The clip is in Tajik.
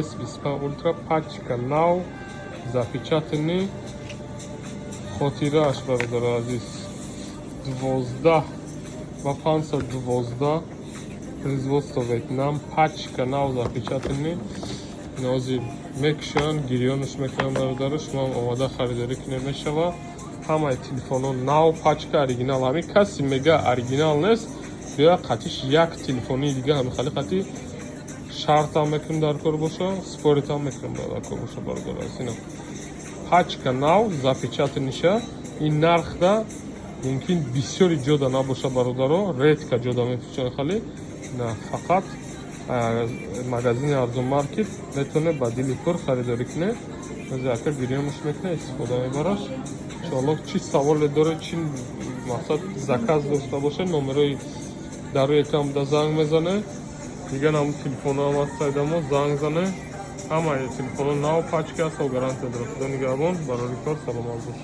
S25 Ultra, пачка нав, запечатанный, хотирааш, бародари азиз, 12 ва 512, производство Ветнам, пачка нав, запечатанный. Нози мекушанд, гирёнаш мекунанд. Бародаро, шумоам омода харидорӣ кунед, мешава. Ҳамаи телефонҳо нав, пачка, оригинал. Ҳамин касе мега, оригинал нест, биёя, қатиш як телефони дига ҳами хали қати шартам мекунем, дар кор боша, спорить ам мекунем, дар кор боша. Бародаро, ина пачка нав, запечатанный ша. Ин нархда мумкин бисёри ҷода набоша, бародаро, редко ҷода мефурӯшанд хали. На фақат магазини Арзон Маркет метавонед ба дили пур харидорӣ кунед. Ака гирёнаш мекунад, истифода мебараш, иншоалло. Чӣ саволе доред, чӣ мақсад заказ дошта бошед, номерои дар рӯи экран буда, занг мезанед. Дигар ҳам телефонҳо ҳам аст, сайдамо занг зане. Ҳамаи телефонҳо нав, пачка аст, гарантия дорад. Худо нигаҳбон, барори кор, саломат бош.